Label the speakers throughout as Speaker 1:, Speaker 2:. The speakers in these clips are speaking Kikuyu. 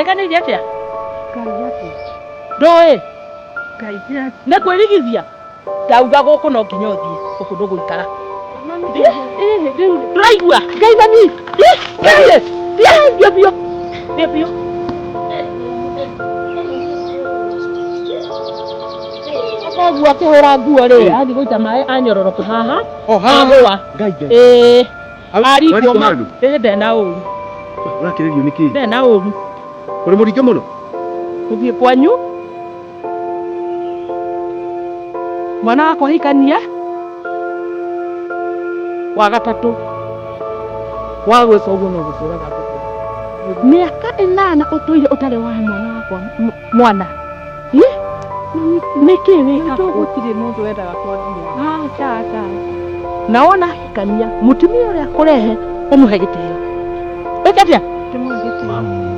Speaker 1: Areganĩire atĩa? Ndoĩ. Nĩ kwĩrigithia. Ndauga gũkũ no nginya ũthiĩ, gũkũ ndũgũikara. Ndũraigua? Ngai mami. Thiĩ, thiĩ, thiĩ biũ. Thiĩ biũ. Koguo akĩhũra nguo rĩ, athiĩ gũita maĩ anyororoka haha.
Speaker 2: O haha.
Speaker 1: Agũa.
Speaker 2: Ngai Ngai.
Speaker 1: Ĩĩ.
Speaker 2: Au-
Speaker 1: Arikwo
Speaker 2: warikwo
Speaker 1: ma.
Speaker 2: handũ?
Speaker 1: Ĩĩ ndena ũru.
Speaker 2: Ũrakĩrĩrio nĩ kĩĩ?
Speaker 1: Ndena ũru.
Speaker 2: Ũrĩ mũringe mũno?
Speaker 1: Gũthiĩ kwanyu. Mwana wakwa hikania wa gatatũ wa gwĩka ũguo no gũkũraga ngũkũ. Mĩaka 8 ũtũire ũtarĩ wahe mwana wakwa mwana. Ĩ? Nĩkĩ wĩkaga ũguo?
Speaker 3: Gũtirĩ mũndũ wendaga kwangia.
Speaker 1: Aca, aca. Na wona hikania mũtumia ũrĩa akũrehe ũmũhe gĩtĩo. Wĩke atĩa?
Speaker 4: Mamu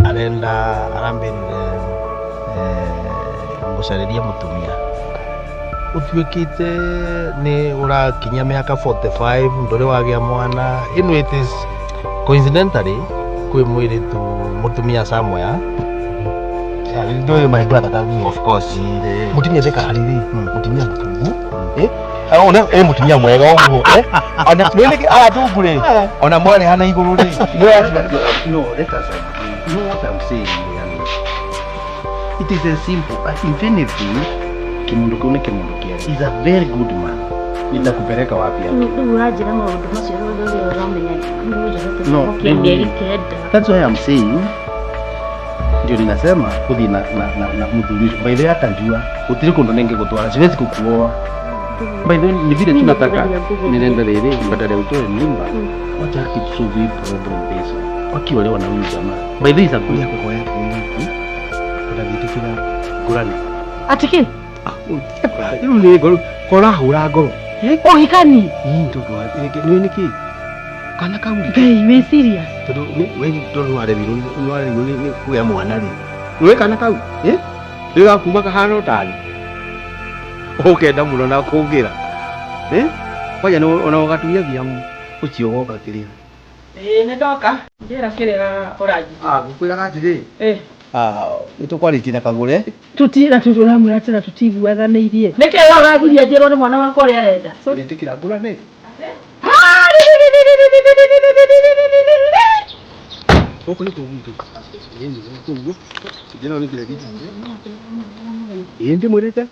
Speaker 4: arenda arambĩrire ngũcarĩrie mũtumia ũtuĩkĩte nĩ ũrakinyia mĩaka 45 ndũrĩ wagĩa mwana. Anyway, it is coincidentally kwĩ mwĩrĩtu mũtumia somewhere.
Speaker 2: Ndũĩ my brother kaguo.
Speaker 4: Of course.
Speaker 2: Mũtumia ndĩkaharĩrĩ, mũtumia mũtungu. Eh? Ona ĩ mũtumia mwega ũguo. Eh? Ona nĩ nĩkĩ aya tungu rĩ? Ona mwarĩ hana igũrũ rĩ.
Speaker 4: No, let us agree. You know what I'm saying, yani. It is a simple, but if anything, kimundu kiu ni kimundu kiega. He's a very good man. Nitakupeleka wapi hapo?
Speaker 5: Rĩu ũranjĩra maũndũ macio rĩu ũrĩa ũramenya nĩ
Speaker 4: No,
Speaker 5: ũnjĩrĩte mĩeri 9.
Speaker 4: That's why I'm saying ndio ninasema kuthi na mudhuri by the way atajua gutiri kundu ningigutwara, siwezi kukuoa. By the way, ni vile tu nataka ninaenda riri badala ya utoe mimba, wacha kisolve hii problem pesa wakiolewa na huyu jamaa. By the way, is a good
Speaker 2: Kuhoya atĩrĩrĩ, ndangĩtĩkĩra ngũrane.
Speaker 1: Atĩ kĩ?
Speaker 2: Rĩu nĩ ngoro korahũra ngoro.
Speaker 1: Ũhikani?
Speaker 2: Ii tondũ nĩ nĩkĩ? Kana kau rĩ.
Speaker 1: Ngai wĩ serious?
Speaker 2: Tondũ we tondũ nĩwaremirwo nĩ kũgĩa mwana rĩ. Nĩũĩ kana kau? Ĩ? Rĩu gakuma kahana o tani. Ũkenda mũno na kũngĩra. Ĩ? Kwanja ona ũgatuia ũcio ũgoka kĩrĩa.
Speaker 1: Ĩĩ nĩ ndoka. Njĩra kĩrĩa ũranjĩra.
Speaker 2: Ah, ngũkwĩraga atĩrĩ.
Speaker 1: Ĩ.
Speaker 2: Ah, nĩtũkwarĩtie na Kagũre.
Speaker 1: Tutira tũramwĩra atĩ na tũtiguathanĩirie. Nĩkĩ we ũragiria njĩrwo nĩ mwana wakwa ũrĩa arenda?
Speaker 2: Nĩtĩkĩra ngũrane. Gũkũ nĩkuo gwitũ. Ĩĩ gũkũ ũguo. Njĩra nĩ kĩrĩa gĩthiĩ. Ĩĩ ndĩmwĩrĩte.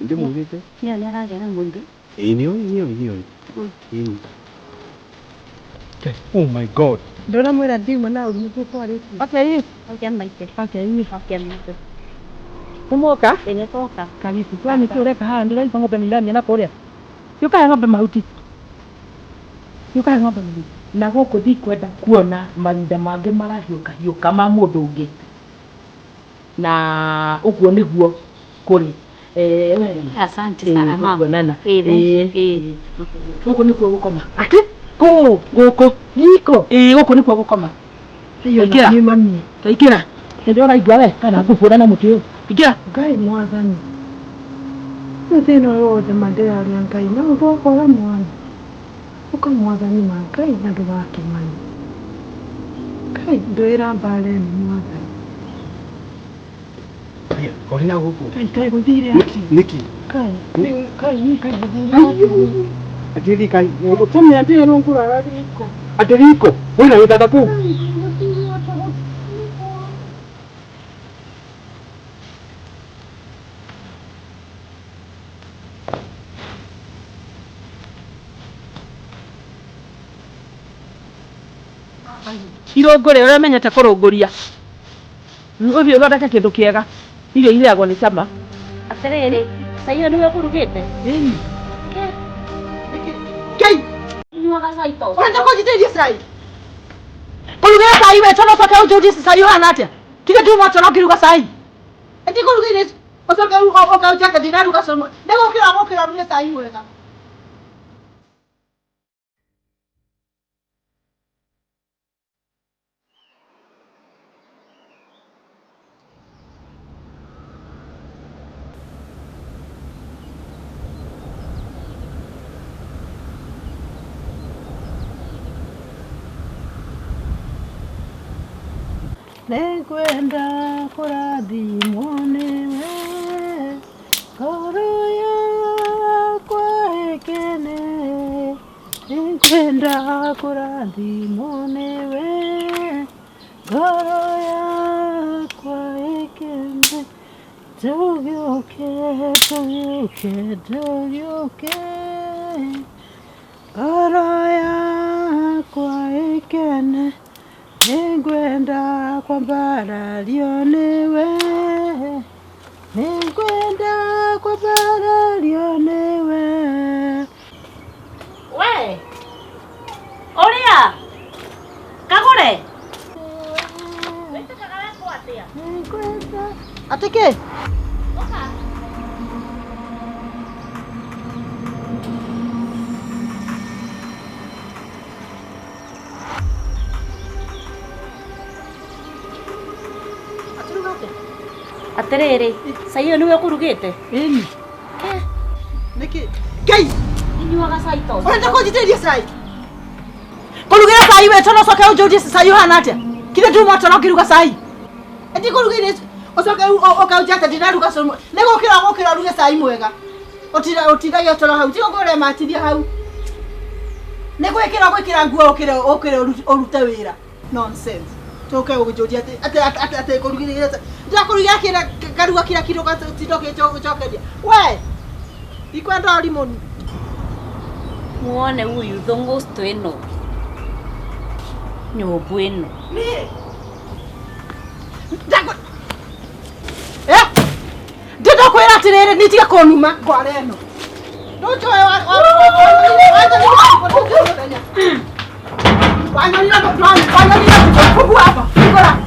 Speaker 2: Ndĩmwĩrĩte.
Speaker 5: Nĩyo nĩ aragĩa na mũndũ.
Speaker 2: Ĩĩ nĩoĩ nĩoĩ nĩoĩ. Ĩĩ. Oh my God.
Speaker 3: Ndũramwĩra ndiuma na ũru nĩguo twarĩtie.
Speaker 1: Okay.
Speaker 5: Okay, maitũ.
Speaker 1: Okay.
Speaker 5: Okay, maitũ.
Speaker 1: Nĩmwoka?
Speaker 5: Ĩĩ nĩ twoka.
Speaker 1: Karibu. We nĩkĩ ũreka haha? Ndĩraigua ng'ombe nĩ iramia na kũrĩa. Ũkahe ng'ombe mahuti. Ũkahe ng'ombe mahuti. Na gũkũ ndikwenda kuona marinda mangĩ marahiũka hiũka ma mũndũ ũngĩ. Na ũguo nĩguo kũrĩ. We.
Speaker 5: Asante sana mama.
Speaker 1: Kuonana.
Speaker 5: Ĩĩ, ĩĩ.
Speaker 1: Gũkũ nĩkuo gũkoma. Atĩ? Kũũ gũkũ.
Speaker 3: Riko.
Speaker 1: Ĩĩ gũkũ nĩkuo gũkoma. Ingĩra.
Speaker 3: Nĩ mami.
Speaker 1: Ingĩra. Nĩ ũraigua we kana ngũbũra na mũtĩ ũyũ. Ingĩra.
Speaker 3: Ngai mwathani. Nĩ thĩna ũyũ wothe ma ndĩraria Ngai no ũndũ wa kwaga mwana. Ũka mwathani ma Ngai na ndũgakĩmanye. Ngai ndũĩra mbara ĩno mwathani.
Speaker 2: Ũrĩ na gũkũ.
Speaker 3: Ngai kaĩ gũthire atĩa?
Speaker 2: Nĩkĩ?
Speaker 3: Ngai Ngai Ngai gũthire atĩa?
Speaker 2: Atĩrĩ kai.
Speaker 3: Tũmĩa ndĩrwo ngũrara riko.
Speaker 2: Atĩ riko. Wĩna gĩtanda kũu?
Speaker 1: Irũngũrĩ ũrĩa ũmenyete kũrũngũria. Ũthiĩ ũthondeke kĩndũ kĩega. Irio irĩagwo nĩ cama.
Speaker 5: Atĩrĩrĩ, cai ũyũ nĩwe ũkũrugĩte?
Speaker 1: Ĩni. Kei!
Speaker 5: Nyuaga cai ta ũcio.
Speaker 1: Ũrenda kũnjitĩrĩria cai? Kũrugĩra cai we tondũ ũcoke ũnjũrie cai ũhana atĩa? Tiga ndiuma toro ngĩruga cai. Ndikũrugĩire ũcoke ũke ũnjake ndinaruga cũrũ. Nĩgũkĩra gũkĩra ũruge cai wega.
Speaker 3: Nĩngwenda kũrathimwo nĩwe, ngoro yakwa ĩkene. Nĩngwenda kũrathimwo nĩwe, ngoro yakwa ĩkene. Tũgĩũke, tũgĩũke, tũgĩũke, ngoro yakwa ĩkene. Nĩngwenda kwambarario nĩwe, nĩngwenda kwambarario nĩwe.
Speaker 5: We ũrĩa kagũre. Wĩtĩkaga wekwo atĩa?
Speaker 3: Nĩngwenda.
Speaker 1: Atĩ kĩ?
Speaker 5: Ũka. Atĩrĩrĩ, cai ũyũ nĩwe ũkũrugĩte?
Speaker 1: Ĩni. Nĩkĩ? Ngai,
Speaker 5: Inyuaga cai ta ũcio.
Speaker 1: ũrenda kũnjitĩrĩria cai? Kũrugĩra cai we tondũ ũcoke ũnjũrie cai ũhana atĩa? Kire nduma toro ngĩruga cai. Ĩti kũrugĩra ũcoke ũkaunjia atĩ ndinaruga cũrũ. Nĩ gũkĩra gũkĩra ũruge cai mwega. Ũtindage toro hau. Tiga kũrematithia hau. Nĩ gwĩkĩra gwĩkĩra nguo ũkĩre ũkĩre ũrute wĩra. Nonsense. Tũke ũnjũrie atĩ atĩ atĩ atĩ kũrugĩra ndakũrugĩra kĩra karuga kĩra kiro gatindo gĩcokeria. We! Ikwenda ũrimũ.
Speaker 5: Muone huyu thũngũstũ ĩno, nyũmbũ ĩno.
Speaker 1: Niĩ. Ndakũ. Eh? Ndĩndakwĩra atĩrĩrĩ nĩ tiga kũnuma ngwara ĩno. Ndũnjũĩ wanyonire wanyonire fungua hapa fungura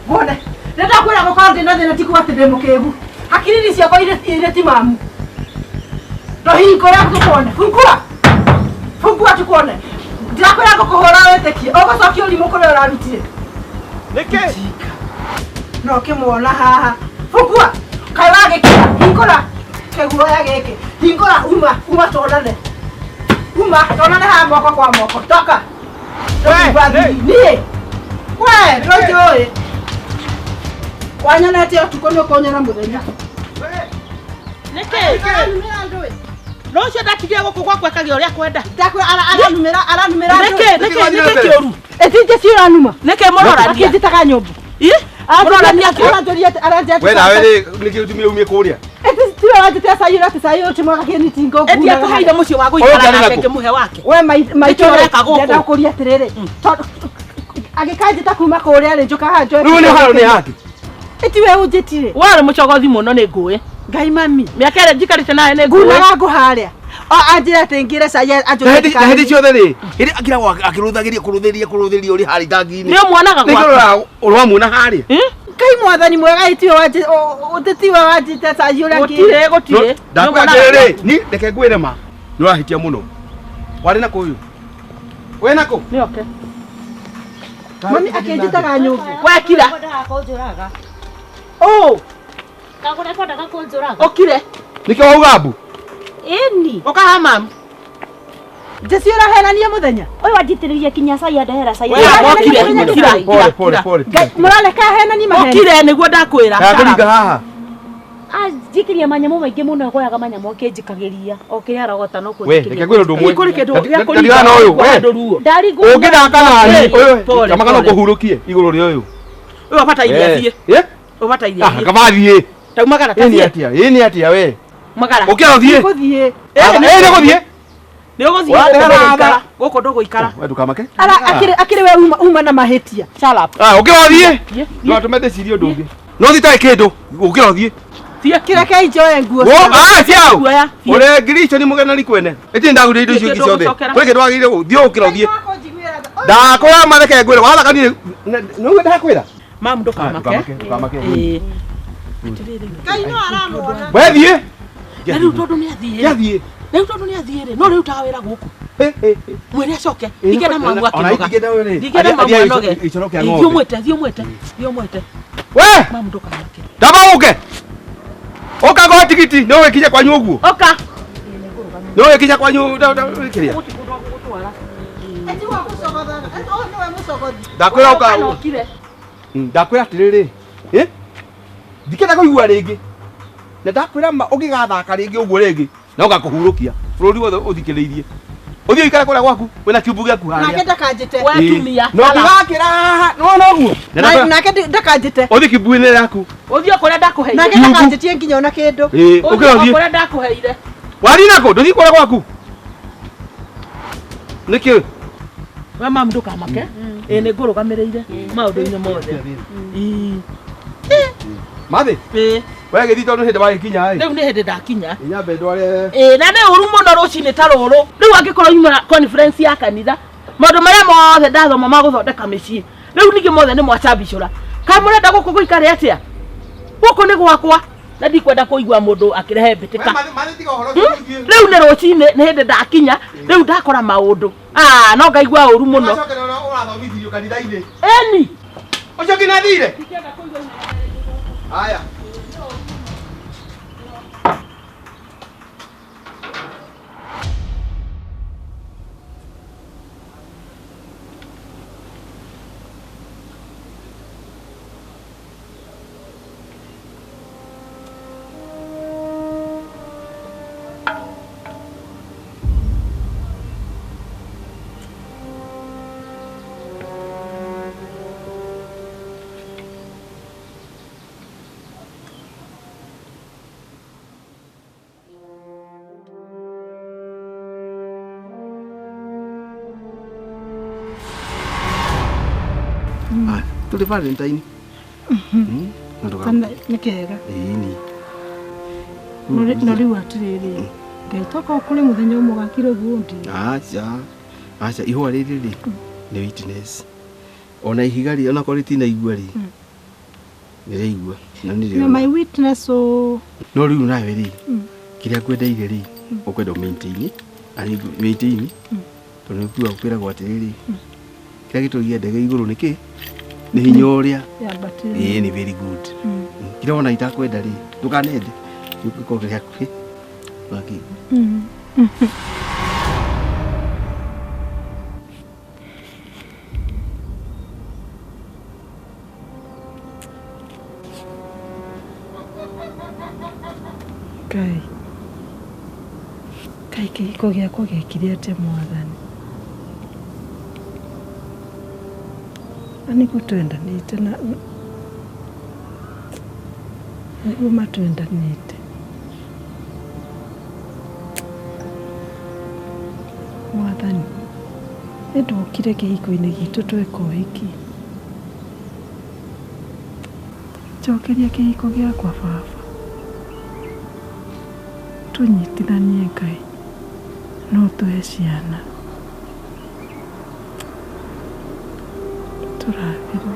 Speaker 1: muone. Ndĩndakwĩra gũkorwo ndĩna thĩna ti kuga atĩ ndĩ mũkĩgu. Hakiri ciakwa irĩ timamu. Ndũhingũre tũkuone. Fungua. Fungua tukuone. Ndĩrakwĩra ngũkũhũra wĩtĩkie. Ũgũcokia ũrimũ kũrĩa ũrarutire.
Speaker 2: Nĩkĩ?
Speaker 1: No kĩmuona haha. Fungua. Kaĩ wagĩkĩra. Hingũra. Kĩguoya gĩkĩ. Hingũra uma uma tuonane. Uma tuonane haha moko kwa moko. Toka.
Speaker 2: We, hey.
Speaker 1: Niĩ. We, ndũnjũĩ. Wanyonete ũtukũ nĩ ũkũnyona mũthenya.
Speaker 6: Nĩkĩ? No ũcio ndatigire gũkũ gwakwa ekage ũrĩa kwenda.
Speaker 1: Ndakwĩra aranumĩra aranumĩra.
Speaker 6: Nĩkĩ nĩkĩ nĩkĩ kĩũru?
Speaker 1: Ĩtinje ci ũranuma.
Speaker 6: Nĩkĩ mũrorania?
Speaker 1: Akĩnjĩtaga nyũmbũ.
Speaker 6: Ĩ? Mũrorania kĩ?
Speaker 1: Aranjũria aranjĩra.
Speaker 2: We nawe rĩ nĩkĩ ũtumire umie kũrĩa?
Speaker 1: Tiwe wanjĩtĩra cai ũrĩa atĩ cai ũyũ ti mwega kĩni ti ngũkũ.
Speaker 6: Eti atũheire mũciĩ wa
Speaker 2: Ũyũ
Speaker 6: gũikara
Speaker 2: ũkĩarĩ
Speaker 6: nake
Speaker 2: nakũ?
Speaker 6: ngĩmũhe wake.
Speaker 1: We maitũ
Speaker 6: Nĩkĩ ũreka gũkũ?
Speaker 1: ndĩrenda gũkũria atĩrĩrĩ tondũ agĩkanjĩta kuma kũrĩa rĩ njũka haha njoe
Speaker 2: Rĩu nĩ haro nĩ haki.
Speaker 1: Ĩti we ũnjĩtire.
Speaker 6: We ũrĩ mũcogothi mũno nĩ ngũĩ.
Speaker 1: Ngai mami.
Speaker 6: Mĩaka ĩrĩa njikarĩte nawe nĩ ngũĩ.
Speaker 1: Ngunaga ngũ harĩa. O anjĩra atĩ ngĩre cai
Speaker 2: Na
Speaker 1: anjũrie.
Speaker 2: hĩndĩ ciothe rĩ, hĩndĩ akiragwo akĩrũthagĩria kũrũthĩria kũrũthĩria ũrĩ harĩa itangi-inĩ.
Speaker 6: Nĩ ũmuonaga
Speaker 2: Nĩkĩ
Speaker 6: gwakwa?
Speaker 2: ũroraga ũramuona harĩa?
Speaker 6: Ĩ?
Speaker 1: Ngai mwathani mwega ĩtiwe wanjĩtiwe wanjĩte cai ũrĩa ngĩre.
Speaker 6: Gũtirĩ gũtirĩ.
Speaker 2: Ndakwĩra atĩrĩrĩ, ni reke ngwĩre ma. Nĩ ũrahĩtia mũno. Warĩ na kũ ũyũ? Wĩ na kũ?
Speaker 6: Nĩ oke.
Speaker 1: Mami akĩnjĩtaga nyũmbũ.
Speaker 6: We kira.
Speaker 5: Kwendaga kũnjũraga.
Speaker 6: Ũ,
Speaker 5: Kagũre kwendaga kũnjũraga.
Speaker 6: ũkire.
Speaker 2: Nĩkĩ wauga mbu?
Speaker 5: Ĩni.
Speaker 6: Ũka haha mamu.
Speaker 1: Njeci ũrahenania mũthenya.
Speaker 5: Ũyũ anjitĩrĩria kinya cai andehera cai.
Speaker 6: We wokire. Kira.
Speaker 2: Pole pole
Speaker 6: Kira.
Speaker 2: pole.
Speaker 1: Ngai mũrareka ahenanie maheni.
Speaker 6: Ũkire nĩguo ndakwĩra.
Speaker 2: Kana kũringa haha.
Speaker 5: Anjikĩria manyamũ maingĩ mũno agoyaga manyamũ akĩnjikagĩria. O kĩrĩa arogota no
Speaker 2: We, reke ngwĩre ũndũ ũmwe.
Speaker 6: Kũrĩ kĩndũ gĩa kũringa.
Speaker 2: Ndirana ũyũ, we.
Speaker 6: Handũ ruo.
Speaker 5: Ndaringwo.
Speaker 2: Ũngĩthaka nani ũyũ,
Speaker 6: Pole,
Speaker 2: kama kana
Speaker 6: pole.
Speaker 2: kũhurũkie igũrũ rĩa ũyũ.
Speaker 6: Ũyũ abataire athiĩ.
Speaker 2: Eh?
Speaker 6: Ũbataire
Speaker 2: Ah,
Speaker 6: athiĩ.
Speaker 2: kaba thiĩ.
Speaker 6: Taumagara
Speaker 2: Ĩ nĩ
Speaker 6: tathiĩ.
Speaker 2: atĩa? Ĩ nĩ atĩa we?
Speaker 6: Magara.
Speaker 2: Ũkĩra ũthiĩ.
Speaker 1: Ngũthiĩ.
Speaker 2: Ĩ nĩ gũthiĩ.
Speaker 6: Nĩ ũgũthiĩ
Speaker 2: Wa-
Speaker 6: gũkũ
Speaker 2: Ndehera
Speaker 6: ndũgũikara. Gũkũ ndũgũikara.
Speaker 2: We ndũkamake.
Speaker 1: Ara akĩrĩ akĩrĩ we uma uma na mahĩtia.
Speaker 6: Shut up.
Speaker 2: Ah, ũkĩra ũthiĩ.
Speaker 6: Thiĩ.
Speaker 2: Ndũgatũme ndĩcirie ũndũ ũngĩ. No thiĩ tarĩ kĩndũ. Ũkĩra ũthiĩ.
Speaker 6: Thiĩ.
Speaker 1: Kĩrekei njoe nguo.
Speaker 2: Wo, ah, ciao.
Speaker 6: Kuoya. Thiĩ.
Speaker 2: Ũrĩa ngiri icio nĩ mũgenani kwene. Ĩtĩ ndagũrire indo icio ingĩ ciothe.
Speaker 6: Gũcokera.
Speaker 2: Kũrĩ kĩndũ wagĩrĩire gũthiĩ ũkĩra ũthiĩ. Ndakwĩra ma reke ngwĩre wathaka niĩ nĩguo ndakwĩra.
Speaker 6: Mamu ndũkamake.
Speaker 2: Ndũkamake, ndũkamake.
Speaker 6: Ĩĩ.
Speaker 1: Ngai no aramwona.
Speaker 2: We thiĩ.
Speaker 6: Na rĩu tondũ nĩ athiĩ.
Speaker 2: Gĩathiĩ.
Speaker 6: Na rĩu tondũ nĩ athiĩ rĩ, no rĩu rutaga wĩra gũkũ. Mwĩre acoke. Ndingĩenda mamu
Speaker 2: Ona
Speaker 6: akĩnoga.
Speaker 2: ingĩenda wewe rĩ.
Speaker 6: Ndingĩenda mamu
Speaker 2: Athiĩ
Speaker 6: anoge.
Speaker 2: gĩcoro kĩa
Speaker 6: Thiĩ
Speaker 2: ng'ombe.
Speaker 6: ũmwĩte, thiĩ ũmwĩte, thiĩ ũmwĩte.
Speaker 2: We,
Speaker 6: Mamu ndũkamake.
Speaker 2: ndamba ũke. Ũka ngũhe tigiti nĩ ũgĩkinya kwanyu ũguo.
Speaker 6: Ũka.
Speaker 2: Nĩ ũgĩkinya kwanyu kĩrĩa.
Speaker 6: Gũtirĩ kũndũ agũgũtwara.
Speaker 1: Eti wa gũcogothaga. Eti ũyũ nĩwe mũcogothi.
Speaker 2: Ndakwĩra ũka.
Speaker 6: Ũka na ũkire.
Speaker 2: Ndakwĩra atĩrĩrĩ, ndikenda kũigua rĩngĩ. Na ndakwĩra ma ũngĩgathaka rĩngĩ ũguo rĩngĩ, na ũgakũhurũkia. Bũrũri wothe ũthikĩrĩirie. Ũthiĩ ũikare kũrĩa gwaku, wĩna kiumbu gĩaku harĩa.
Speaker 1: Nake ndakanjĩte.
Speaker 6: Wetumia.
Speaker 2: No ũngĩgakĩra haha, nĩwona ũguo?
Speaker 1: Nake ndakanjĩte.
Speaker 2: Ũthiĩ kiumbu-inĩ gĩaku.
Speaker 6: Ũthiĩ kũrĩa ndakũheire.
Speaker 1: Nake ndakanjĩtie nginya ona kĩndũ.
Speaker 2: Ũkĩra ũthiĩ.
Speaker 6: Kũrĩa ndakũheire.
Speaker 2: Wathiĩ nako, ndũthiĩ kũrĩa gwaku. Nĩkĩ?
Speaker 6: We mamu ndũkamake. Ĩĩ nĩ ngũrũgamĩrĩire maũndũ-inĩ mothe. Ĩĩ.
Speaker 2: Mathi.
Speaker 6: Ĩĩ.
Speaker 2: We gĩthiĩ tondũ hĩndĩ wagĩkinya ĩ.
Speaker 6: Rĩu nĩ hĩndĩ ndakinya.
Speaker 2: Nyambe ndware.
Speaker 6: Ĩĩ na nĩ ũru mũno rũcinĩ ta rũrũ. Rĩu angĩkorwo nyuma conference ya kanitha, maũndũ marĩa mothe ndathoma ma gũthondeka mĩciĩ. Rĩu ningĩ mothe nĩ mwacambicũra. Kaĩ mũrenda gũkũ gũikare atĩa? Gũkũ nĩ gwakwa. Na ndikwenda kũigua mũndũ akĩrehe mbĩtĩka. Rĩu nĩ rũcinĩ nĩ hĩndĩ ndakinya, rĩu ndakora maũndũ. Ah, no ngaigua ũru mũno.
Speaker 2: Ũrathomithirio kanitha-inĩ.
Speaker 6: Ĩni.
Speaker 2: Ũcio nginya athire? Haya. Tuli Valentine.
Speaker 3: Kana nĩ kega.
Speaker 2: Ĩni.
Speaker 3: No rĩu atĩrĩrĩ, Ngai toka kũrĩ mũthenya ũmwe ũgakira ũguo ndi.
Speaker 2: Acha. Acha ihũa rĩrĩ rĩ nĩ witness. Ona ihiga rĩ ona korwo rĩtinaigua rĩ. Nĩ rĩaigua na nĩ
Speaker 3: You're my witness o.
Speaker 2: No rĩu nawe rĩ kĩrĩa ngwendeire rĩ ũkwenda maintain ani maintain tondũ nĩ kuga kwĩragwo atĩrĩrĩ kĩrĩa gĩtũgia ndege igũrũ nĩ kĩ nĩ hinya ũrĩa. Ĩĩ nĩ very good. Kĩrĩa wona itakwenda rĩ ndũkanende gĩkorwo kĩrĩ hakuhĩ wakĩigua.
Speaker 3: Ngai. Ngai kĩhiko gĩakwa gĩekire atĩa mwathani? Na nĩguo twendanĩte na nĩguo matwendanĩte. Mwathani, nĩ ndokire kĩhiko-inĩ gitũ tweka ũhiki. Njokeria kĩhiko gĩakwa baba. Tũnyitithanie Ngai, no tũhe ciana. Tũrathime.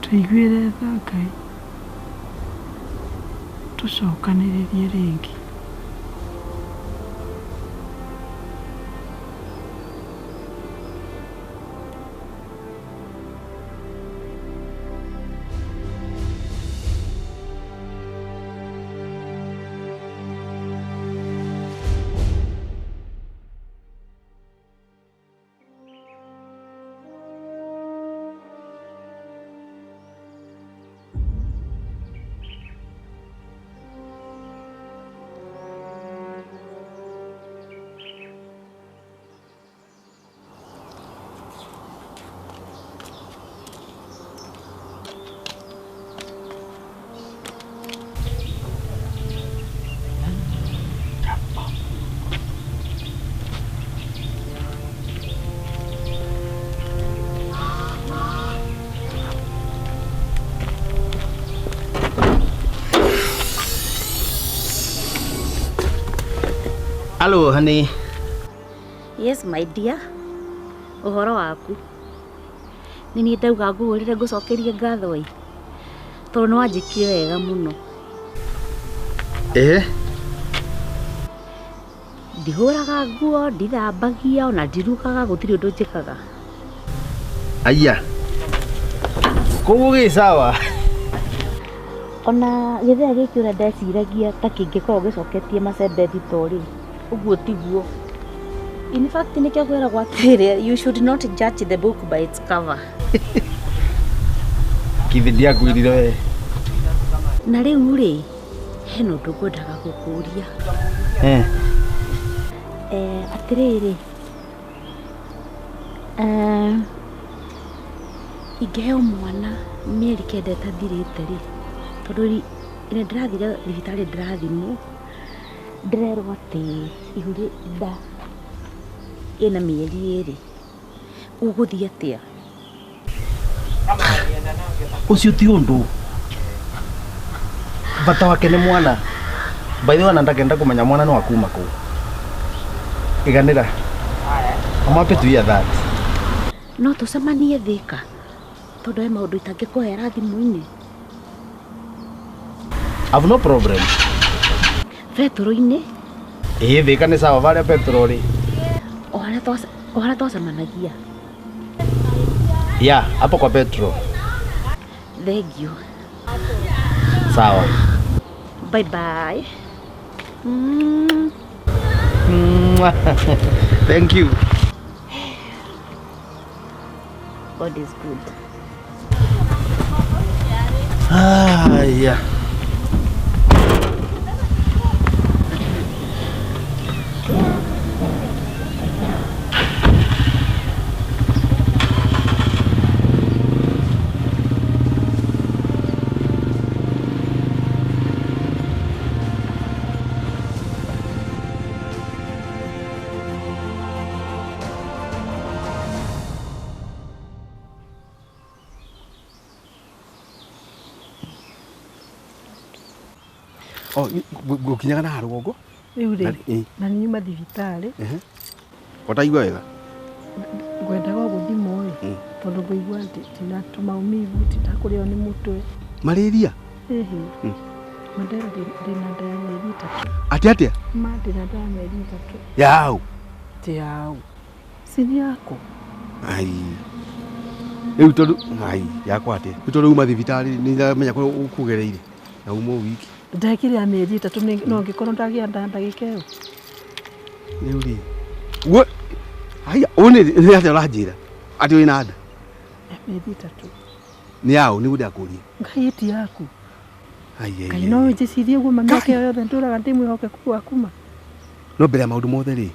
Speaker 3: Tũiguĩre tha Ngai. Tũcokanĩrĩrie rĩngĩ.
Speaker 4: Hello, honey.
Speaker 5: Yes, my dear. Ũhoro waku. Nĩ niĩ ndauga ngũhũrĩre ngũcokerie ngatho ĩ. Tondũ nĩ wanjĩkire wega mũno.
Speaker 4: Ehe.
Speaker 5: Ndihũraga nguo, ndithambagia, ona ndirugaga, gũtirĩ ũndũ njĩkaga.
Speaker 4: Aya. Koguo gĩ sawa.
Speaker 5: Ona gĩthea gĩkĩ ũrĩa ndeciragia ta kĩngĩkorwo gĩcoketie macembe thitoo rĩ, ũguo tiguo. In fact nĩkĩo kwĩragwo atĩrĩ, you should not judge the book by its cover.
Speaker 4: Kithi ndiakwĩrire we.
Speaker 5: Na rĩu rĩ, hena ũndũ ngwendaga gũkũria. Atĩrĩrĩ, ingĩheo mwana mĩeri 9 ĩtathirĩte rĩ, tondũ rĩ ndĩrathire thibitarĩ ndĩrathimwo, ndĩrerwo atĩ ihu nda ĩna mĩeri 2, ũgũthiĩ atĩa?
Speaker 4: Ũcio ti ũndũ. Bata wake nĩ mwana. By the way, ndakenda kũmenya mwana nĩ wa kuma kũ. Iganĩra. I'm happy to hear that.
Speaker 5: No tũcemanie Thika tondũ he maũndũ itangĩkũhera thimũ-inĩ.
Speaker 4: I've no problem.
Speaker 5: Betũrũ-inĩ?
Speaker 4: Ĩĩ Thika nĩ sawa varĩa petrol.
Speaker 5: O harĩa twacemanagia.
Speaker 4: Yeah, hapo kwa petrol.
Speaker 5: Thank you.
Speaker 4: Sawa.
Speaker 5: Bye bye.
Speaker 4: Thank you.
Speaker 5: God is good.
Speaker 4: Ah, yeah.
Speaker 2: Oh, gukinyaga na rũgongo
Speaker 3: rĩu rĩ na nĩ nyuma thibitarĩ.
Speaker 2: Ũtaigua wega?
Speaker 3: Ngwendaga o gũthimwo ĩ, tondũ ngũigua ndina tũmaumivu, ndinakũrĩo nĩ mũtwe.
Speaker 2: Malaria?
Speaker 3: Ĩhĩ. Mandera ndĩna nda ya mĩeri 3.
Speaker 2: Atĩ atĩa?
Speaker 3: Ma ndĩna nda ya mĩeri 3.
Speaker 2: Yaũ?
Speaker 3: Ti yaũ. Si nĩ yaku.
Speaker 2: Ai. Rĩu tondũ ai yakwa atĩa? Rĩu tondũ uma thibitarĩ nĩ ndamenya kũrĩa ũkũgereire na uma wiki.
Speaker 3: Ndekire ya mĩeri 3 no ngĩkorwo ndagĩa nda ndagĩka ĩyo.
Speaker 2: Rĩu rĩ. We haya ũnĩ nĩ atĩa ũranjĩra? Atĩ wĩna nda?
Speaker 3: Ya mĩeri 3.
Speaker 2: Nĩ yaũ nĩguo ndakũria?
Speaker 3: Ngai ti yaku.
Speaker 2: Ai.
Speaker 3: Ngai no njĩcirie ũguo mami ake yothe ndũraga ndĩ mwĩhokeku waku ma.
Speaker 2: No mbere ya maũndũ mothe rĩ,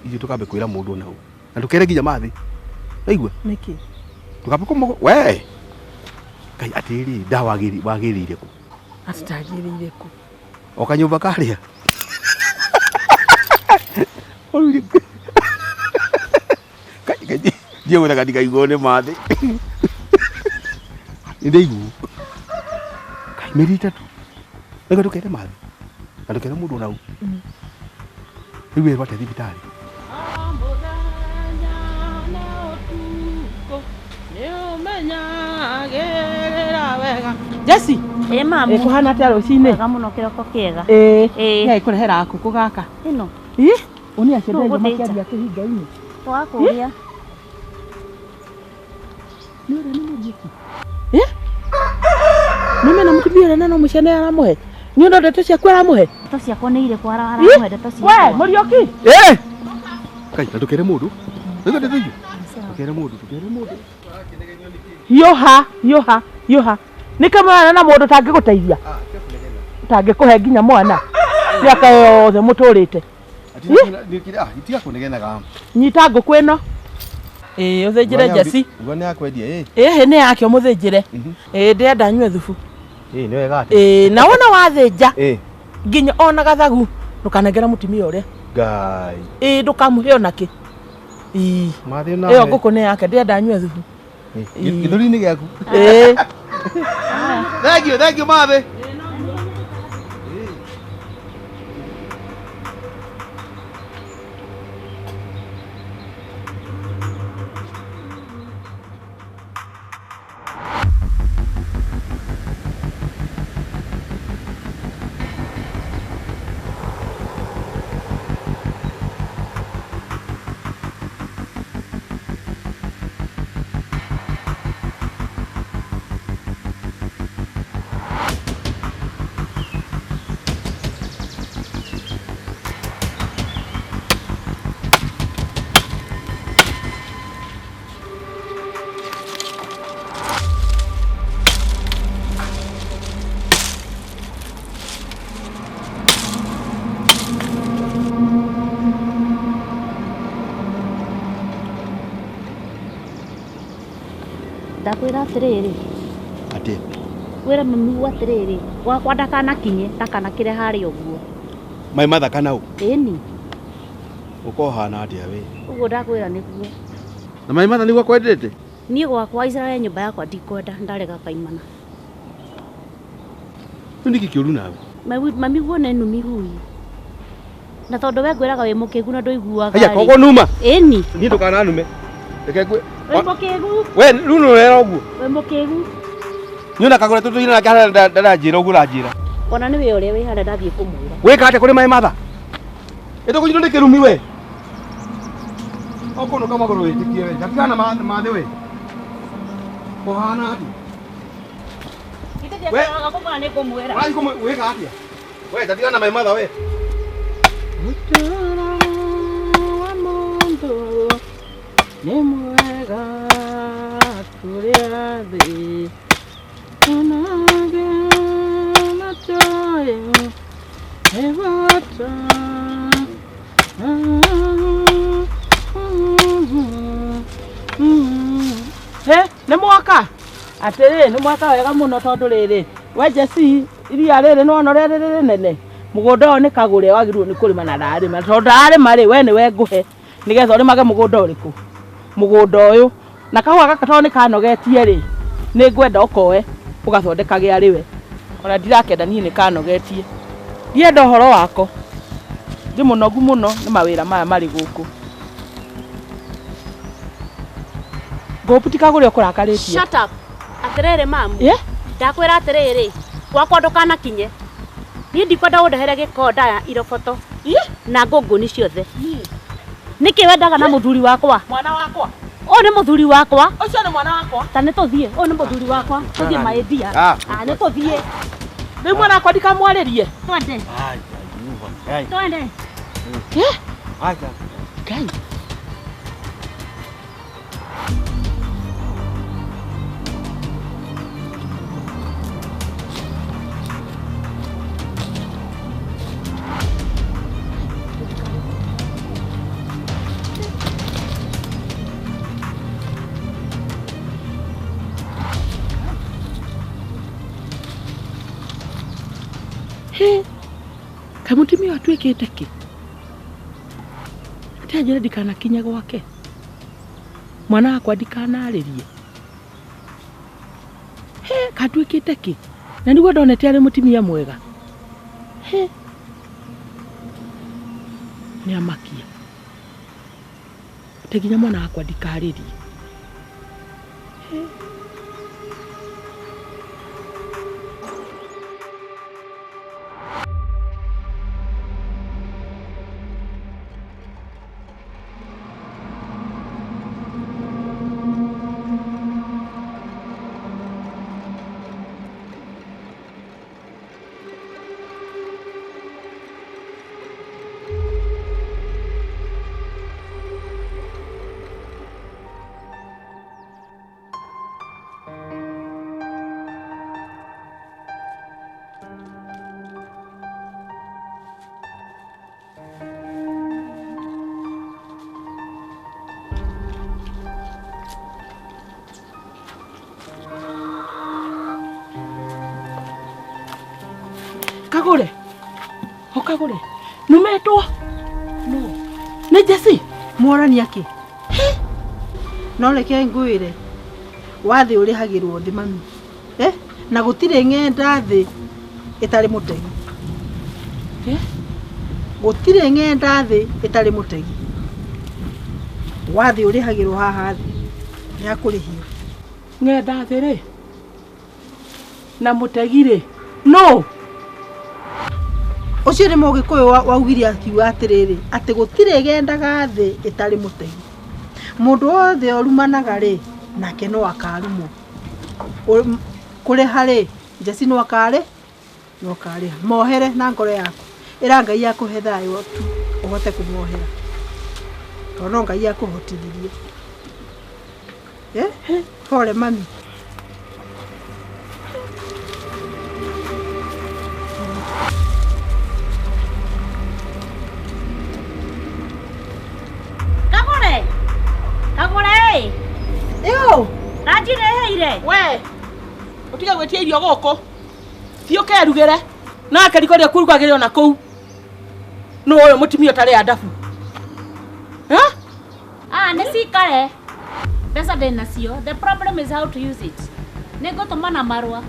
Speaker 2: ithuĩ tũkambe kwĩra mũndũ ona ũ. Na ndũkere nginya mathĩ. Waigua?
Speaker 3: Nĩkĩ?
Speaker 2: Tũkambe kũmũ we. Ngai atĩrĩ nda wagĩrĩire kũ?
Speaker 3: Atĩ ndagĩrĩire kũ?
Speaker 2: O kanyũmba karĩa. Ndiĩ gwethaga ndikaiguo nĩ mathĩ. Nĩ ndaiguo. Ngai mĩeri 3. Reke ndũkere mathĩ. Na ndũkere mũndũ ona ũ. Rĩu werwo atĩa thibitarĩ?
Speaker 6: Jesse.
Speaker 5: Ĩ mamu.
Speaker 6: Ĩkũhana atĩa rũcinĩ?
Speaker 5: Wega mũno kĩroko kĩega.
Speaker 6: Ĩĩ. Nĩ agĩkũrehera ngũkũ gaka.
Speaker 5: Ĩno.
Speaker 6: Ĩ? Ũni acio ndĩraigua makĩaria kĩhinga-inĩ.
Speaker 5: Twakũria.
Speaker 6: Nĩ ũrĩa nĩ Mũriũki. Ĩ? Nĩ mena mũtumia ũrĩa na no mũciana aramũhe. Nĩ ũndũ ndeto ciaku aramũhe?
Speaker 5: Ndeto ciakwa nĩ irĩkũ aramũhe ndeto ciakwa?
Speaker 6: We, Mũriũki.
Speaker 2: Ĩ! Kai, na ndũkere mũndũ. Rĩu ndeto icio. Ndũkere mũndũ, ndũkere mũndũ.
Speaker 6: Hiũha, hiũha, hiũha. Nĩ kamwana na mũndũ ũtangĩgũteithia. Ũtangĩkũhe nginya mwana. Mĩaka yothe mũtũrĩte.
Speaker 2: Itiga kũnegenaga.
Speaker 6: Nyita ngũkũ ĩno. Ĩĩ, ũthĩnjĩre Jesse.
Speaker 2: Nguo nĩ yakwendia ĩ.
Speaker 6: Ĩhĩ nĩ yake ũmũthĩnjĩre. Ĩĩ ndĩrenda nyue thubu.
Speaker 2: Ĩĩ nĩ wega atĩa?
Speaker 6: Ĩĩ na wona wathĩnja.
Speaker 2: Ĩĩ.
Speaker 6: Nginya ona gathagu ndũkanengere mũtumia ũrĩa.
Speaker 2: Ngai.
Speaker 6: Ĩĩ ndũkamũhe ona kĩ. Ĩĩ.
Speaker 2: Mathĩ na.
Speaker 6: Ĩyo ngũkũ nĩ yake ndĩrenda nyue thubu.
Speaker 2: Gĩthũri-inĩ gĩaku.
Speaker 6: Ĩĩ.
Speaker 2: Thank you mathĩ.
Speaker 5: Ndakwĩra atĩrĩrĩ.
Speaker 2: Atĩ.
Speaker 5: Wĩre mami atĩrĩrĩ, gwakwa ndakanakinye, ndakanakĩre harĩa ũguo.
Speaker 2: Mai mathaka nau.
Speaker 5: Ĩni.
Speaker 2: Ũkohana atĩa we?
Speaker 5: Ũguo ndakwĩra nĩguo.
Speaker 2: Na mai matha nĩguo kwendete?
Speaker 5: Niĩ gwakwa Israel nyũmba yakwa ndikwenda, ndarega kaimana.
Speaker 2: Rĩu nĩkĩ kĩũru nawe?
Speaker 5: Mami guo nĩ numi hui. Na tondũ we ngwĩraga wĩ mũkĩgu na ndũiguaga
Speaker 2: Haya
Speaker 5: rĩ.
Speaker 2: koguo numa.
Speaker 5: Ĩni.
Speaker 2: Niĩ ndũkananume. Reke ngwĩ.
Speaker 5: Wĩ mũkĩgu.
Speaker 2: We rĩu nĩ ũrera ũguo.
Speaker 5: Wĩ mũkĩgu.
Speaker 2: Niĩ ona kagũra tũtũire nake harĩa ndaranjĩra ũguo ũranjĩra.
Speaker 5: Ona nĩ wĩ ũrĩa wĩ harĩa ndathiĩ kũmwĩra.
Speaker 2: Wĩka atĩa kũrĩ mai matha? Ĩtũkũnyitwo nĩ kĩrumi we. Ũkũnũka magũrũ wĩtĩkie we. Ndatigana mathĩ we. Kũhana atĩa?
Speaker 5: Ithe ndiakĩroraga kũmwĩra nĩ ngũmwĩra.
Speaker 2: Ũrathiĩ wĩka atĩa? We ndatigana mai matha we.
Speaker 6: Mũtũũro wa mũndũ nĩ mwega kũrĩa thĩ ona angĩ matoĩ nĩ bata.
Speaker 1: He, nĩ mwaka atĩrĩ nĩ mwaka wega mũno tondũ rĩrĩ we Jesse iria rĩrĩ nĩwona ũrĩa rĩrĩ rĩnene mũgũnda ũyũ nĩ kagũre wagĩrĩirwo nĩ kũrĩma na ndararĩma tondũ ndararĩma rĩ we nĩwe ngũhe nĩgetha ũrĩmage mũgũnda ũrĩkũ mũgũnda ũyũ na kahũa gaka tondũ nĩ kanogetie rĩ nĩ ngwenda ũkoe ũgathondekage arĩ we ona ndirakenda niĩ nĩ kanogetie ndienda ũhoro wako ndĩ mũnogu mũno nĩ mawĩra maya marĩ gũkũ ngũpu tikagũre ũkũrakarĩtie.
Speaker 5: Shut up. Atĩrĩrĩ mamu.
Speaker 1: Yeah?
Speaker 5: Ndakwĩra atĩrĩrĩ, gwakwa ndũkanakinye. Niĩ ndikwenda ũndehere gĩkonda ya iroboto na ngũngũni ciothe. Nĩkĩ wendaga na mũthuri wakwa?
Speaker 1: Mwana wakwa.
Speaker 5: Ũyũ nĩ mũthuri wakwa.
Speaker 1: Ũcio nĩ mwana wakwa.
Speaker 5: Ta nĩ tũthiĩ. Ũyũ nĩ mũthuri wakwa. Tũthiĩ maĩndia.
Speaker 2: Ah.
Speaker 5: Ah, nĩ tũthiĩ.
Speaker 1: Rĩu mwana wakwa ndikamwarĩrie.
Speaker 5: Twende. Twende.
Speaker 1: Ngai. He, kaĩ mũtumia ũyũ atuĩkĩte kĩ? Atĩ anjĩre ndikanakinye gwake. Mwana wakwa ndikanarĩrie. He, katuĩkĩte kĩ? Na nĩguo ndonete arĩ mũtumia mwega. He, nĩ amakia. Atĩ nginya mwana wakwa ndikarĩrie. He. Kagũre. O kagũre. Numetwo. No. Nĩ Jesse.
Speaker 3: Mworani akĩ? No reke ngwĩre wathĩ ũrĩhagĩrwo thĩ mami. Eh? Na gũtirĩ ng'enda thĩ ĩtarĩ mũtegi.
Speaker 1: Eh?
Speaker 3: Gũtirĩ ng'enda thĩ ĩtarĩ mũtegi. Wathĩ ũrĩhagĩrwo haha thĩ. Nĩ akũrĩhio.
Speaker 1: Ng'enda thĩ rĩ. Na mũtegi rĩ. No.
Speaker 3: Ũcio nĩ mũgĩkũyũ waugire akiuga atĩrĩrĩ atĩ gũtirĩ gendaga thĩ ĩtarĩ mũtegi. Mũndũ wothe ũrumanaga rĩ nake no akarumwo. Kũrĩha rĩ Jesse no akarĩ no akarĩha. Mohere na ngoro yaku. Ĩra Ngai akũhe thayũ tu ũhote kũmohera. Tondũ no Ngai akũhotithirie. Eh? Pole mami.
Speaker 5: Kagũre. Kagũre.
Speaker 3: Yo.
Speaker 5: Ranjireheire.
Speaker 6: Ũtige gwĩtia irio gũkũ. Thiĩ ũkerugĩre. Nake riko rĩa kũrugagĩrĩo na kũu. Nũ ũyũ mũtumia ũtarĩ andabu? Ha?
Speaker 5: Ah, nĩ cikare. Mbeca ndĩ nacio. The problem is how to use it. Nĩ ngũtũma na marũa.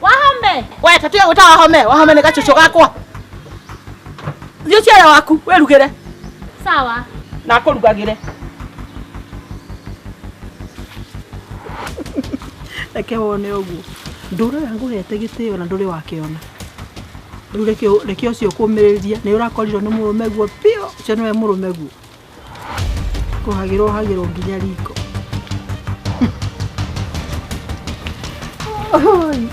Speaker 5: Wahome!
Speaker 6: We tatiga gwĩta wahome, wahome nĩ gacucu gakwa. Thiĩ ũciare waku, wĩrugĩre.
Speaker 5: Sawa.
Speaker 6: Na akũrugagĩre.
Speaker 1: Reke wone ũguo. Ndũraga ngũhete gĩtĩo na ndũrĩ wakĩona. Rĩu reke ũcio kũmĩrĩria nĩ ũrakorirwo nĩ mũrũme guo biũ, ũcio nĩwe mũrũme guo. Kũhagĩrwo hagĩrwo nginya riko. Oi.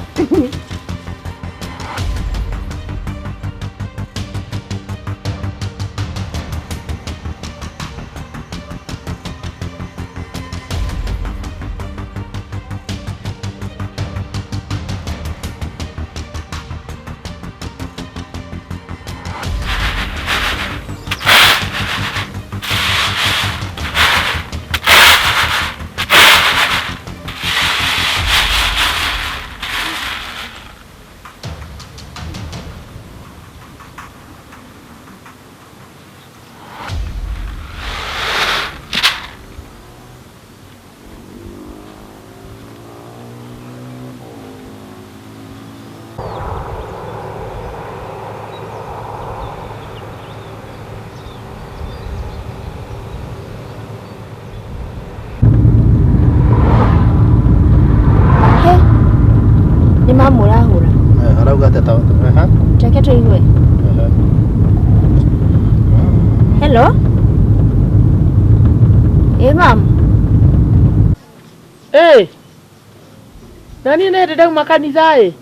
Speaker 7: Nĩ mamũrahũra.
Speaker 4: Arauga atĩa ta ha?
Speaker 7: Reke tũigue. Hello? Ĩ mam.
Speaker 6: Ĩ, na niĩ nĩ ndauma kanitha ĩ.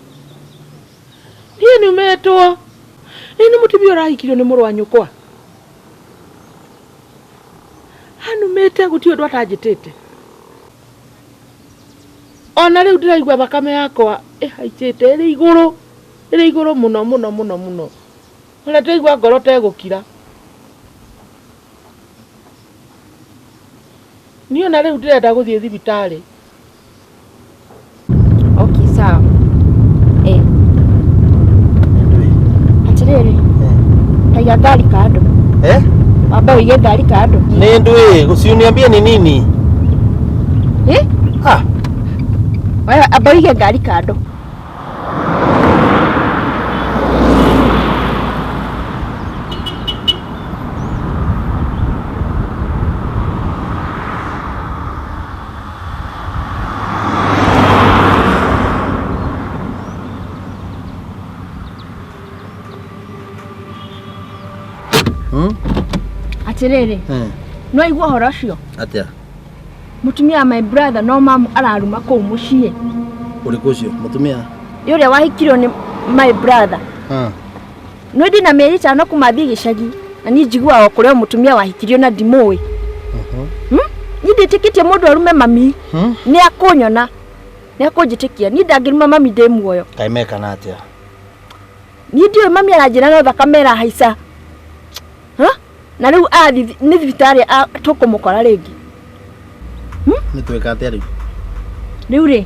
Speaker 6: Niĩ numĩtwo. Ĩ nĩ mũtumia ũrahikirio nĩ mũrũ wa nyũkwa. Anumĩte gũtirĩ ũndũ atanjĩtĩte. Ona rĩu ndĩraigua thakame yakwa ĩhaicĩte ĩrĩ igũrũ, ĩrĩ igũrũ mũno mũno mũno mũno. Ona ndĩraigua ngoro ta ĩgũkira. Niĩ ona rĩu ndĩrenda gũthiĩ thibitarĩ.
Speaker 7: Okay, sawa. Eh. Atĩrĩrĩ. Taiga ngari kando.
Speaker 4: Eh?
Speaker 7: Wambe ũige ngari kando.
Speaker 4: Nĩ ndũĩ, si uniambie ni nini?
Speaker 7: Eh?
Speaker 4: Ah.
Speaker 7: Wewe amba ũige ngari kando. Atĩrĩrĩ. No aigua ũhoro ũcio?
Speaker 4: Atĩa?
Speaker 7: Mũtumia wa my brother no mamu araruma kũu mũciĩ.
Speaker 4: Ũrĩkũ ũcio? Mũtumia?
Speaker 7: Ĩ ũrĩa wahikirio nĩ my brother. No ndĩ na mĩeri ĩtano kuma thiĩ gĩcagi na niĩ njiguaga o kũrĩ o mũtumia wahikirio na ndimũĩ. Niĩ ndĩtĩkĩtie mũndũ arume mami. Nĩ akũnyona. Nĩ akũnjĩtĩkia. Niĩ ndangĩruma mami ndĩ muoyo.
Speaker 4: Kaĩ mekana atĩa?
Speaker 7: Niĩ ndiũĩ mami aranjĩra no thakame ĩrahaica. Ha? Na rĩu athiĩ nĩ thibitarĩ tũkũmũkora rĩngĩ.
Speaker 4: Nĩ twĩka atĩa rĩu?
Speaker 7: Rĩu rĩ,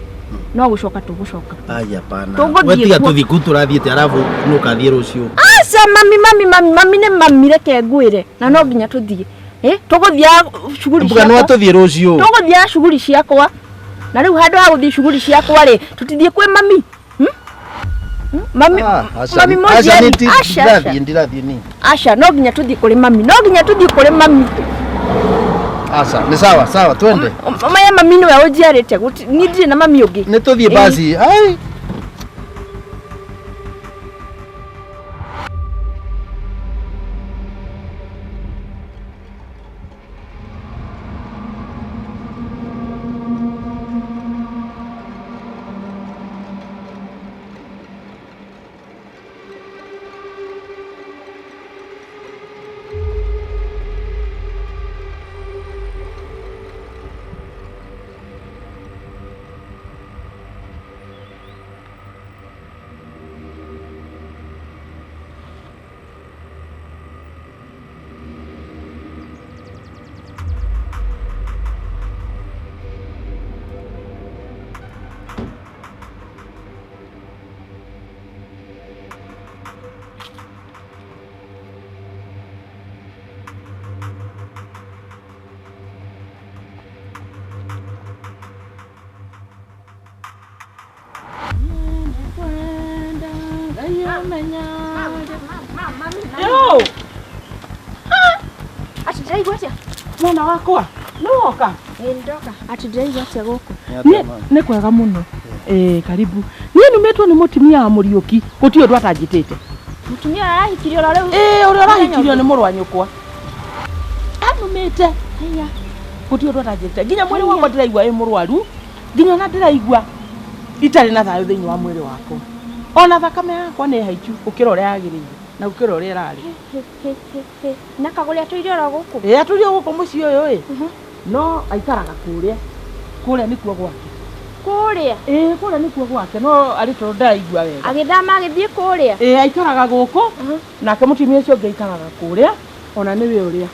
Speaker 7: no gũcoka tũgũcoka.
Speaker 4: Ai hapana.
Speaker 7: Tũgũthiĩ
Speaker 4: We tiga
Speaker 7: kuo.
Speaker 4: tũthiĩ kũu tũrathiĩte arabu nĩ ũkathiĩ rũciũ.
Speaker 7: Aca mami mami mami mami nĩ mami reke ngwĩre na no nginya tũthiĩ. Tũgũthiaga cuguri
Speaker 4: Mbuga no
Speaker 7: ciakwa.
Speaker 4: tũthiĩ rũciũ.
Speaker 7: Tũgũthiaga cuguri ciakwa. Na rĩu handũ ha gũthiĩ cuguri ciakwa rĩ, tũtithiĩ kwĩ mami. Mami mami mũnjiari. Aca, aca.
Speaker 4: Ndirathiĩ ndirathiĩ ni.
Speaker 7: Aca no nginya tũthiĩ kũrĩ mami. No nginya tũthiĩ kũrĩ mami.
Speaker 4: Aca, nĩ sawa sawa twende.
Speaker 7: Maya mami nĩwe ũnjiarĩte, niĩ ndirĩ na mami ũngĩ.
Speaker 4: Nĩ tũthiĩ basi. Ai.
Speaker 6: Kũmenya. Yo,
Speaker 7: Ati ndĩraigua atĩa?
Speaker 6: mwana wakwa, nĩ woka?
Speaker 7: Ĩĩ ndoka. Ati ndĩraigua atĩa gũkũ?
Speaker 6: Niĩ nĩ kwega mũno. Ĩĩ karibu. Niĩ numĩtwo nĩ mũtumia wa Mũriũki, gũtirĩ ũndũ atanjĩtĩte.
Speaker 7: Mũtumia ũrĩa arahikirio oro rĩu.
Speaker 6: Ĩĩ ũrĩa ũrahikirio nĩ mũrũ wa nyũkwa. Anumĩte.
Speaker 7: Haiya.
Speaker 6: Gũtirĩ ũndũ atanjĩtĩte. Nginya mwĩrĩ wakwa ndĩraigua wĩ mũrwaru, nginya ona ndĩraigua itarĩ na thayũ thĩinĩ wa mwĩrĩ wakwa. Ona thakame yakwa nĩ haicu gũkĩra ũrĩa yagĩrĩire na gũkĩra ũrĩa ĩrarĩ.
Speaker 7: Hĩ, hĩ, hĩ, hĩ. Na kagũrĩ atũire oro gũkũ?
Speaker 6: Ĩĩ atũire gũkũ mũciĩ ũyũ ĩ. No aikaraga kũrĩa. Kũrĩa nĩkuo gwake.
Speaker 7: Kũrĩa?
Speaker 6: Ĩĩ kũrĩa nĩkuo gwake no arĩ tondũ ndaraigua wega.
Speaker 7: Agĩthama agĩthiĩ kũrĩa?
Speaker 6: Ĩĩ aikaraga gũkũ nake mũtumia ũcio ũngĩ aikaraga kũrĩa ona nĩwe ũrĩa.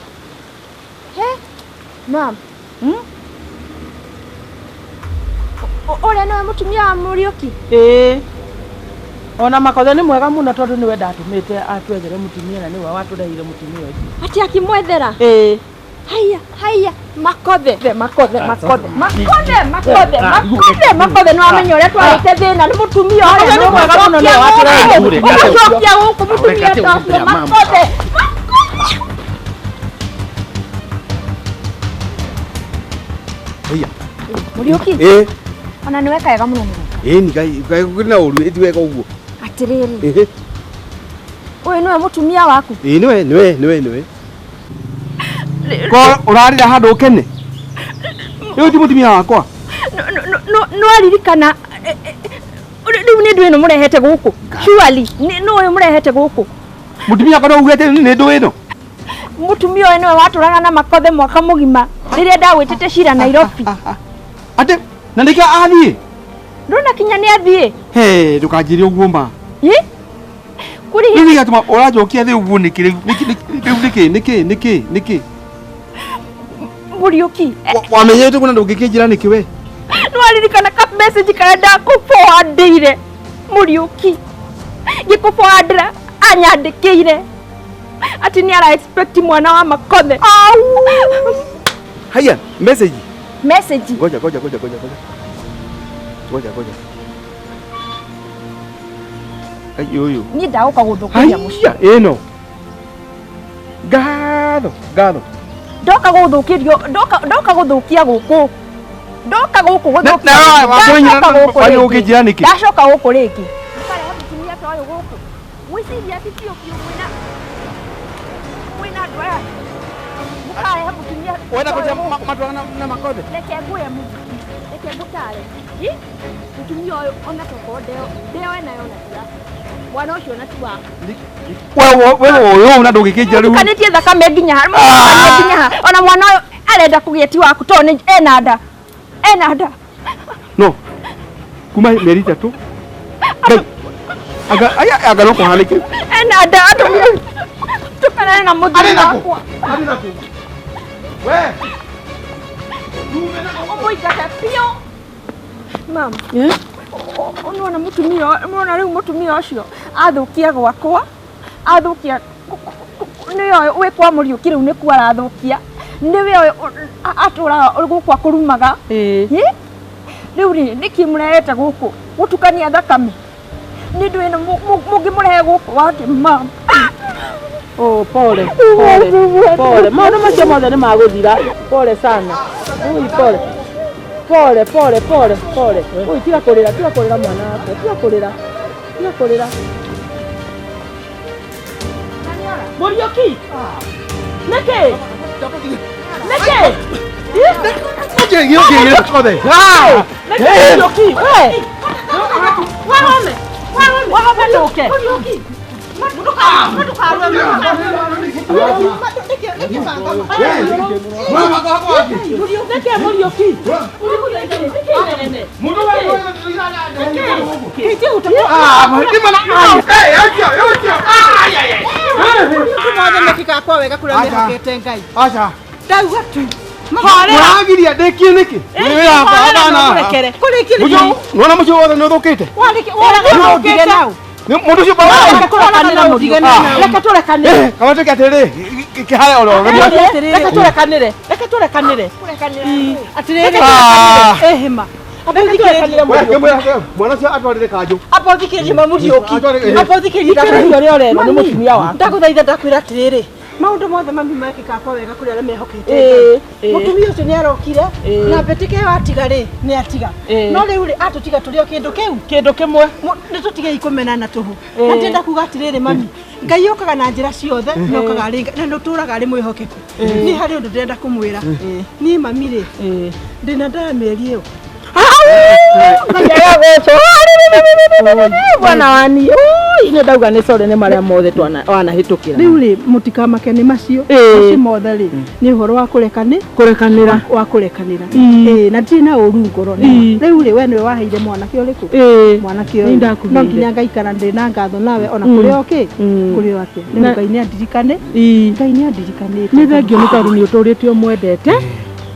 Speaker 7: He? Mam. Ũrĩa nĩwe mũtumia wa Mũriũki?
Speaker 6: Ĩĩ. Ona Makothe nĩ mwega mũno tondũ nĩwe ndatũmĩte atwethere mũtumia na nĩwe watũreheire mũtumia ũcio.
Speaker 7: Atĩ akĩmwethera?
Speaker 6: Ĩĩ.
Speaker 7: Haiya, haiya, Makothe, Makothe, Makothe, Makothe, Makothe, Makothe, Makothe nĩ wamenya ũrĩa twarĩte thĩna nĩ mũtumia ũrĩa
Speaker 6: Makothe nĩ mwega mũno nĩwe watũreheire.
Speaker 7: Ũmũcokia gũkũ mũtumia ta ũcio Makothe.
Speaker 2: Haiya.
Speaker 7: Mũriũki?
Speaker 2: Ĩĩ.
Speaker 7: Ona nĩ weka wega mũno mũno.
Speaker 2: Ĩĩ ni ngai ngai gũkĩrĩ na ũru ĩti weka ũguo.
Speaker 7: Atĩrĩrĩ.
Speaker 2: Ĩhĩ.
Speaker 7: Ũyũ nĩwe mũtumia waku?
Speaker 2: Ĩĩ nĩwe nĩwe nĩwe nĩwe. Ko ũrarĩra handũ ũkene? Rĩu ti mũtumia wakwa.
Speaker 7: Nĩwaririkana rĩu nĩ ndũ ĩno mũrehete gũkũ? Surely nĩ ũyũ mũrehete gũkũ?
Speaker 2: Mũtumia wakwa no uge atĩ nĩ ndũ ĩno?
Speaker 7: Mũtumia ũyũ nĩwe watũraga na Makothe mwaka mũgima rĩrĩa ndagwĩtĩte cira Nairobi.
Speaker 2: Atĩ na nĩkĩo athiĩ?
Speaker 7: Ndũrona kinya nĩ athiĩ?
Speaker 2: He, ndũkanjĩre ũguo ma.
Speaker 7: Ĩ? Kũrĩ
Speaker 2: Rĩu gĩatũma ũranjokia thĩ ũguo nĩkĩ rĩu? Rĩu nĩkĩ nĩkĩ nĩkĩ nĩkĩ?
Speaker 7: Mũriũki.
Speaker 2: Wamenyete ũguo na ndũngĩkĩnjĩra nĩkĩ we?
Speaker 7: Nĩwaririkana ka message karĩa ndakũforwardĩire Mũriũki. Ngĩkũforwardĩra anyandĩkĩire atĩ nĩ ara expect mwana wa Makothe.
Speaker 2: Haiya, message.
Speaker 7: Message.
Speaker 2: Ngoja ngoja ngoja ngoja ngoja. Ngoja ngoja. Ai ũyũ.
Speaker 7: Niĩ ndagũka gũthũkĩria mũciĩ.
Speaker 2: Haiya, ĩno. Ngatho, ngatho.
Speaker 7: Ndoka gũthũkĩrio, ndoka ndoka gũthũkia gũkũ. Ndoka gũkũ gũthũkia.
Speaker 2: Na- na-
Speaker 7: Ndacoka gũkũ
Speaker 2: wanyu
Speaker 7: rĩngĩ.
Speaker 2: ũkĩnjĩra nĩkĩ?
Speaker 7: Ndacoka gũkũ rĩngĩ. Mũkarehe mũtumia ta ũyũ gũkũ. Gwĩciria atĩ biũ biũ mwĩna mwĩna andũ aya. Mũkarehe mũtumia
Speaker 2: Wenda
Speaker 7: ta ũyũ
Speaker 2: kũnjĩra
Speaker 7: gũkũ.
Speaker 2: matũraga na Makothe?
Speaker 7: Reke ngwĩre mũthuri, reke ngũtare. Hi? Mũtumia ũyũ ona tokorwo ndeo ndeo enayo ona ti yaku. Mwana ũcio ona ti waku.
Speaker 2: Wewe wewe ũyũ na ndũngĩkĩnjĩra rĩu.
Speaker 7: Mũtukanĩtie thakame nginya ha, mũtukanĩtie nginya ha. Ona mwana ũyũ arenda kũgĩa ti waku tondũ nĩ ena nda. Ena nda.
Speaker 2: No. Kuma mĩeri ĩtatũ. Ngai. Anga aya anga no kũhanĩke.
Speaker 7: Ena nda andũ tukanane na mũthuri wakwa.
Speaker 2: Arĩ nakũ? We.
Speaker 7: Ũmũingate biũ. Mam. Nĩwona mũtumia nĩwona rĩu mũtumia ũcio athũkia gwakwa athũkia nĩwe wĩ kwa Mũriũki rĩu nĩkuo arathũkia nĩwe ũyũ atũraga gũkũ akũrumaga. Ĩ? Rĩu rĩ nĩkĩ mũrehete gũkũ gũtukania thakame nĩ ndũ ĩno mũngĩmũrehe gũkũ wake mam.
Speaker 6: Oh, pole pole pole, maũndũ macio mothe nĩ magũthira. Pole sana. Ui, pole pole pole pole pole. Ui, tiga kũrĩra, tiga kũrĩra mwana wakwa, tiga kũrĩra, tiga kũrĩra. Mũriũki, nĩkĩ nĩkĩ?
Speaker 2: Ũngĩgĩra Makothe.
Speaker 6: Nĩkĩ Mũriũki? We wahome wahome tũke. Nĩkĩ Mũriũki?
Speaker 1: Mothe mekĩkaga kwa wega kũrĩa mehokete Ngai.
Speaker 2: Aca.
Speaker 1: Ndauga tu.
Speaker 2: Mũragiria ndĩkie nĩkĩ? Nĩ wĩra wakwa abana.
Speaker 1: Kũrĩkia
Speaker 2: Mũcio, nĩwona mũciĩ wothe nĩ ũthũkĩte? Nĩ mũndũ ũcio
Speaker 6: Reke tũrekanĩre mũtige. Reke tũrekanĩre.
Speaker 2: Kaba tuĩke atĩrĩrĩ, kĩhare oro
Speaker 6: Reke tũrekanĩre. Reke tũrekanĩre. Atĩrĩrĩ.
Speaker 2: Ah.
Speaker 6: Ĩhĩma.
Speaker 1: Amba ũthikĩrĩrie.
Speaker 2: We, kĩmwĩra, mwana ũcio atwarĩre kanjũ.
Speaker 1: Amba ũthikĩrĩrie mamũriũki.
Speaker 2: Atwarĩre-
Speaker 1: Amba ũthikĩrĩrie.
Speaker 6: Thikĩrĩria ũrĩa ũrerwo nĩ mũtumia waku.
Speaker 1: Ndagũthaitha ndakwĩra atĩrĩrĩ, maũndũ mothe mami mekĩkaga kwa wega kũrĩ arĩa mehokete
Speaker 6: Ĩĩ,
Speaker 1: Ngai.
Speaker 6: ĩĩ.
Speaker 1: Mũtumia ũcio nĩ arokire
Speaker 6: Ĩĩ.
Speaker 1: na mbĩtĩka ĩyo atiga rĩ nĩ atiga.
Speaker 6: Ĩĩ.
Speaker 1: No rĩu rĩ atũtiga tũrĩ o kĩndũ kĩu.
Speaker 6: Kĩndũ kĩmwe.
Speaker 1: Nĩ tũtigei kũmenana tũhũ.
Speaker 6: Ĩĩ.
Speaker 1: Na ndĩrenda kuga atĩrĩrĩ mami, Ngai okaga na njĩra ciothe na okaga arĩ Ngai- na ũtũraga arĩ mwĩhokeku. Niĩ harĩ ũndũ ndĩrenda kũmwĩra. Niĩ mami rĩ, ndĩna nda ya mĩeri ĩyo.
Speaker 6: Bwana wani nä ndauga nä core nä marä a mothe wanahä
Speaker 1: Rĩu rĩ mũtikamake nĩ macio.
Speaker 6: Ĩĩ.
Speaker 1: Macio mothe rĩ nĩ ũhoro wa kũrekani
Speaker 6: Kũrekanĩra.
Speaker 1: Wa kũrekanĩra.
Speaker 6: Ĩĩ.
Speaker 1: Ĩĩ, na ndirĩ na ũru ngoro.
Speaker 6: Ĩĩ.
Speaker 1: Rĩu rĩ we nĩwe waheire mwanake ũrĩkũ?
Speaker 6: Ĩĩ.
Speaker 1: Mwanake
Speaker 6: Nĩ
Speaker 1: ũyũ.
Speaker 6: ndakũheire.
Speaker 1: No nginya ngaikara ndĩ na ngatho nawe ona kũrĩ o kĩ? Kũrĩ o atĩa. Rĩu
Speaker 6: Na-
Speaker 1: Ngai nĩ andirikane.
Speaker 6: Ĩĩ.
Speaker 1: Ngai nĩ andirikanĩte.
Speaker 6: Nä thengio nä tondå nä å tå rä te å mwendete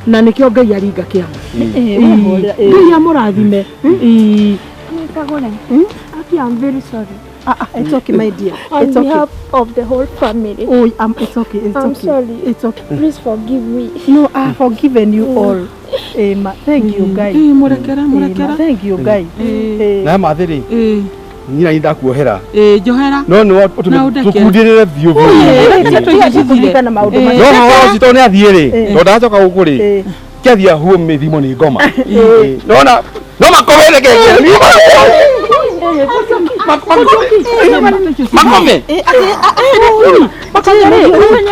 Speaker 6: na nä kä o Ngai aringa kä ama.
Speaker 1: Ĩĩ, we hũrĩra, ĩĩ.
Speaker 6: Ngai amå rathime.
Speaker 7: Nitagore. Aki, I'm very sorry.
Speaker 1: Ah, ah, it's okay, my dear.
Speaker 7: On
Speaker 1: It's okay.
Speaker 7: behalf of the whole family.
Speaker 1: Oh, it's okay. It's
Speaker 7: I'm
Speaker 1: okay.
Speaker 7: sorry.
Speaker 1: It's okay.
Speaker 7: Please forgive me.
Speaker 1: No, I've forgiven you all. Ma, thank you, guys.
Speaker 6: Må rekera må
Speaker 1: Ma,
Speaker 6: rekera.
Speaker 1: thank you, guys.
Speaker 2: Na mathĩ rĩ, nyina nĩ ndakuohera.
Speaker 6: Njohera.
Speaker 2: No nĩ
Speaker 6: Na ũndekere.
Speaker 2: tũkundĩrĩre biũ biũ.
Speaker 1: Tũtigakũririkana maũndũ
Speaker 2: No
Speaker 1: macio.
Speaker 2: haha ũcio tondũ nĩ athiĩ rĩ, tondũ ndacoka gũkũ rĩ,
Speaker 1: Ĩĩ.
Speaker 2: kĩathiĩ ahuo mĩthimo nĩ ngoma. Nona no makome reke. Makome.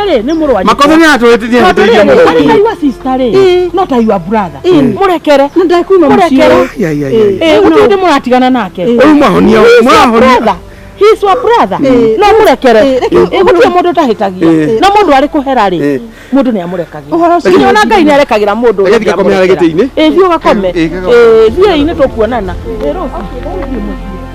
Speaker 6: Rä nä må rwa.
Speaker 2: Makome nĩ atũrĩtie atũrĩtie mũno.
Speaker 6: Arĩ your sister rĩ, no ta your brother, mũrekere.
Speaker 1: Na ndakuma mũciĩ.
Speaker 6: Mũrekere.
Speaker 2: Ai ai ai.
Speaker 6: Gũtirĩ ndĩ mũratigana nake.
Speaker 2: Ũyũ mwahonia
Speaker 6: He is your
Speaker 2: mwahonia.
Speaker 6: brother. He is your brother. No mũrekere. Gũtirĩ mũndũ ũtahĩtagia. No mũndũ arĩ kũhera rĩ, mũndũ nĩ amũrekagĩra.
Speaker 1: Ũhoro ũcio
Speaker 6: Nginya ona Ngai nĩ arekagĩra mũndũ
Speaker 2: Reke
Speaker 6: ũrĩa
Speaker 2: thiĩ ngakome harĩa
Speaker 6: amũrekera.
Speaker 2: gĩtĩ-inĩ.
Speaker 6: Ĩĩ, thiĩ ũgakome.
Speaker 2: Ĩĩ, ngakome.
Speaker 6: Ĩĩ, thiĩi nĩ tũkuonana. Ĩĩ, rũciũ.